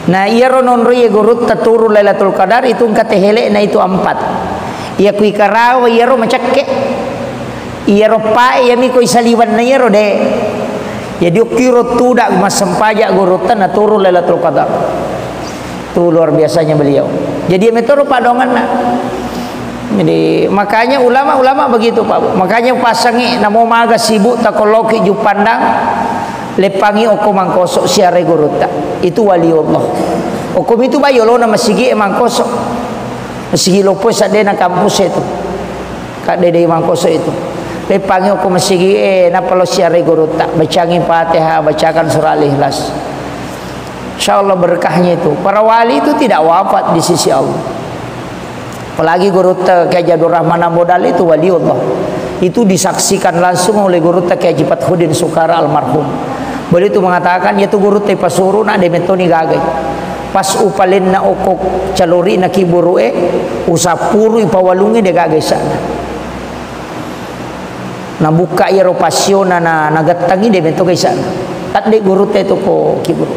Nah, iyaro nonroi gurutta turun Lailatul Qadar itu engka tehele'na itu empat. Iya kui Karawa, iyaro macekke. Iyaro pae, iyami koi saliwenna iyaro de. Jadi, okkiro tuda massempajang gurutta na turun Lailatul Qadar. Itu luar biasanya beliau. Jadi, iya metoro padonganna. Jadi, makanya ulama-ulama begitu, Pak. Makanya pasangi namo maga sibuk takoloki Juppandang, leppangi okko Mangkoso siarai gurutta. Itu waliullah. Okko mitu bai olona masigi e Mangkoso. Masigi loppo saddena kampus itu. Kadede Mangkoso itu. Leppangi okko masigi e, nappa lo siarai gurutta. Bacangi Fatihah, bacakan surah Al-Ikhlas. Insya Allah berkahnya itu. Para wali itu tidak wafat di sisi Allah. Apalagi gurutta Kiai Haji Abdul Rahman Ambo Dalle itu waliullah. Itu disaksikan langsung oleh gurutta Kiai Haji Fathuddin Sukara almarhum. Beliau itu mengatakan, iya tu gurutta ipasuru na de metoni gagai. Pas upalenna okko calorina kiburu e, usappuru ipawalungi de gagai sana. Nabukka iyaro pasiona na, nagettangi de metto kaisana. Tadde gurutta itu ko kiburu.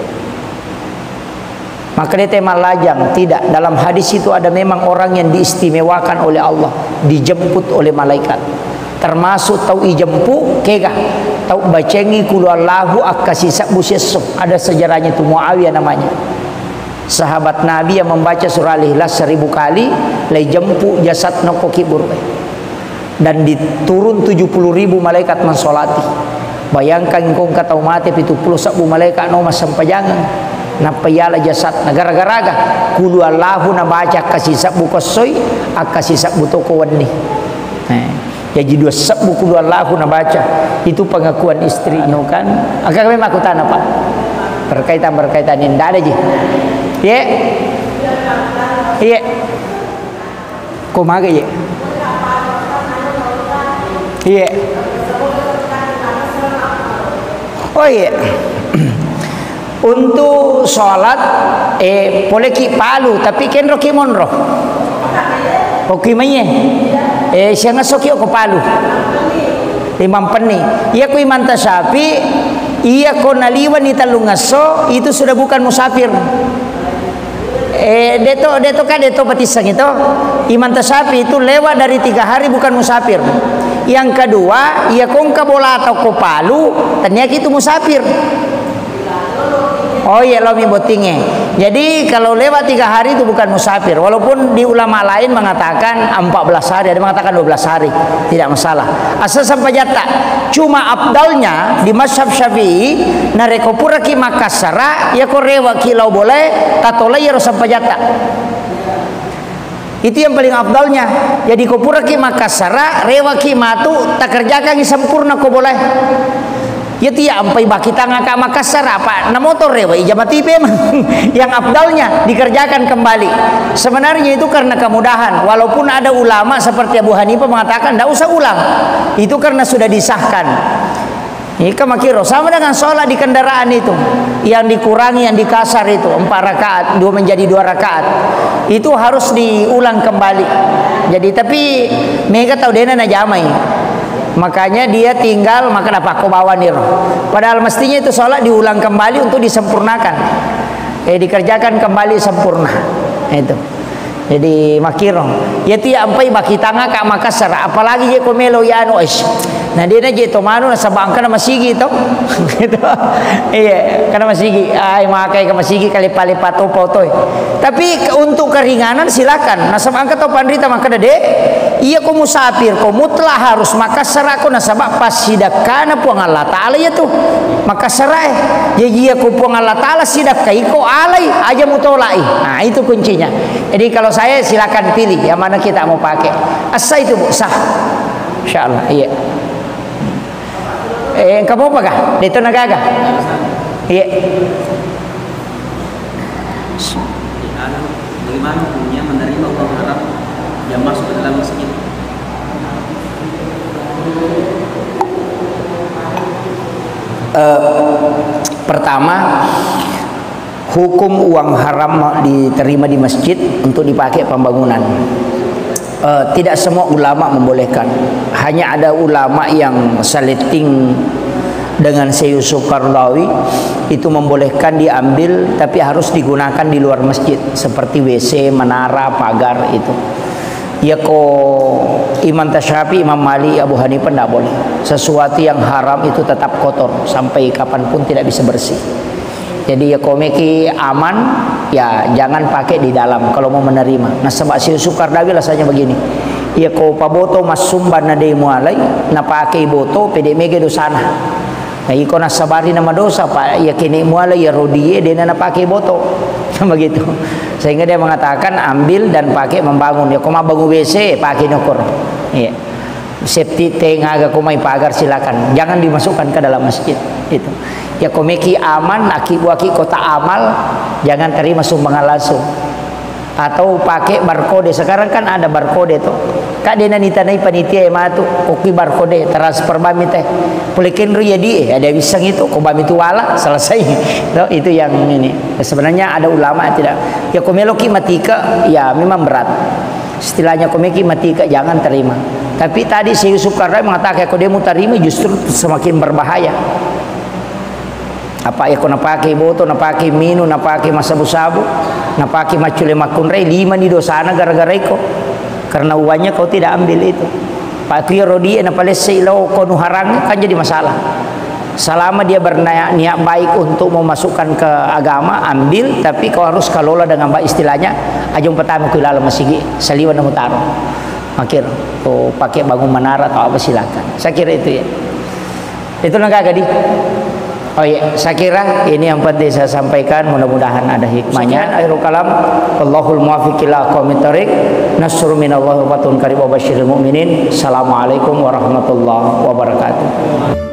Maka dia tema lajang, tidak. Dalam hadis itu ada memang orang yang diistimewakan oleh Allah, dijemput oleh malaikat. Termasuk tau ijempu, kega? Tau bacengi kulu Allahu akkasi sabbu siesso. Ada sejarahnya itu, Muawiyah namanya. Sahabat Nabi yang membaca surah Al-Ikhlas seribu kali, lai jempu jasad nokko kiburu. Dan diturun tujuh puluh ribu malaikat mensolati. Bayangkan, engka tau mate pitu puluh sebbu malaikat no massempajangeng. Nappa yala jasadna gara-garaga kulu Allahu nabaca akkasi sebbu kossoi, akkasi sebbu toko wenni. Eh, jadi dua sebbu kulu Allahu nabaca. Itu pengakuan istrinya kan. Agak memang aku tanya, Pak. Berkaitan-berkaitan ini ndak ada ji. Ye. Ye. Ko maga, ye? Iye. Oh, iye. Untuk sholat, eh, poleki palu, tapi kenroki monro. Oki maiye. Eh, siang esoki oko palu. Limampenni. Iya ko Imam Syafi'i, iya ko naliwani tellungesso, itu sudah bukan musafir. Eh, deto, deto ka, deto patissengi to. Imam Syafi'i itu lewat dari tiga hari bukan musafir. Yang kedua, iya ko engka bola atau ko palu, taniaki itu musafir. Oh iya, lo mi bottinge. Jadi, kalau lewat tiga hari itu bukan musafir. Walaupun di ulama lain mengatakan empat belas hari, ada mengatakan dua belas hari. Tidak masalah. Asal sempajatta. Cuma afdalnya di mazhab Syafi'i, narekko puraki makkassara, iya ko rewaki lao bolae, tatolai iyaro sempajatta. Itu yang paling afdalnya. Jadi, ko puraki makkassara, rewaki matu, takerjakangi sempurna ko bolae. Iya tu iya ampai bakitangaka makkassara, apa namoto rewa ija mati memang. Yang afdalnya dikerjakan kembali. Sebenarnya itu karena kemudahan. Walaupun ada ulama seperti Abu Hanifah mengatakan ndak usah ulang. Itu karena sudah disahkan. Ika makiro, sama dengan sholat di kendaraan itu. Yang dikurangi, yang dikasar itu, empat rakaat, dua menjadi dua rakaat. Itu harus diulang kembali. Jadi, tapi mega tau dena najamai. Makanya dia tinggal, maka napakko bawani ro. Padahal mestinya itu sholat diulang kembali untuk disempurnakan. Eh, dikerjakan kembali sempurna. Itu. Jadi, makiro. Iya tu iya ampai bakitangaka makkassara, apalagi je ko melo yanu, ish. Nah, dia na je to manu nasaba engka na masigi to. Gitu. Iya, engka na masigi. Ai, makai ke masigi kali pale pato potoi. Tapi ke-, untuk keringanan silakan. Nasaba engka to panrita makkeda, "De, iya ko musafir, ko mutlak harus makassara ko nasaba passidakkana Puang Allah Taala iya tu." Makassara e. Jadi iya ko Puang Allah Taala sidakkai ko alai, aja mutolai. Nah, itu kuncinya. Jadi kalau saya silakan pilih yang mana kita mau pakai. Asa itu, Bu, sah. Insyaallah, iya. Eh, engka mopa kah? Deto nagaga? Iya. Anu, bagaimana hukumnya menerima uang haram yang masuk ke dalam masjid? Eh, pertama, hukum uang haram diterima di masjid untuk dipakai pembangunan. Eh, tidak semua ulama membolehkan. Hanya ada ulama yang saleting dengan Syekh Yusuf Qaradawi itu membolehkan diambil, tapi harus digunakan di luar masjid, seperti W C, menara, pagar itu. Ya ko Imam Syafi'i, Imam Malik, Abu Hanifah ndak boleh. Sesuatu yang haram itu tetap kotor sampai kapanpun tidak bisa bersih. Jadi, ya, ko meki aman, ya, jangan pakai di dalam kalau mau menerima. Nasaba Syekh Yusuf Qaradawi alasannya begini, ya, ko paboto massumba na de mualai, napakai boto, pede mega dosana. Nah, iko nasabari na madosa, Pak, ya, kene mualai, ya, rodie, dena napakai boto. Begitu. Sehingga dia mengatakan, ambil dan pakai membangun. Ya, ko mabbangun W C, pakai nokor. Iya. Septic tank aga ko mai pagar, silakan. Jangan dimasukkan ke dalam masjid. Itu. Ya, ko meki aman, aki buaki kotak amal, jangan terima sumbangan langsung. Atau pakai barcode. Sekarang kan ada barcode tuh. Kak, dena nitanai panitia e matu, oki barcode, transfer bami teh. Pole kenro ya di, eh, ada wisang itu, ko bami tu wala, selesai. Tuh, itu yang ini. Sebenarnya ada ulama tidak. Ya, ko meloki matika, ya memang berat. Istilahnya, ko meki matika, jangan terima. Tapi tadi Syekh Yusuf Qaradawi mengatakan, ko demu tarima justru semakin berbahaya. Apa ya, ko napakai boto, napakai minu, napakai massabu-sabu, napakai maccule makkunrai, lima ni dosana gara-gara iko. Karena uangnya kau tidak ambil itu. Pak, tu ya rodie napalessei lao ko nuharang, kan jadi masalah. Selama dia berniat, niat baik untuk memasukkan ke agama, ambil, tapi kau harus kelola dengan baik, istilahnya, aja pertama ku ilalang masigi, saliweng na mutaro. Makir, ko pakai bangun menara atau apa, silakan. Saya kira itu ya. Itu nengka gadi. Oh iya, saya kira ini yang penting saya sampaikan, mudah-mudahan ada hikmahnya. Sekian akhirul kalam. Wallahul muwaffiq ila aqwamit thariq. Nasrun minallahi wa fathun qarib wa basyiril mu'minin. Assalamualaikum warahmatullahi wabarakatuh.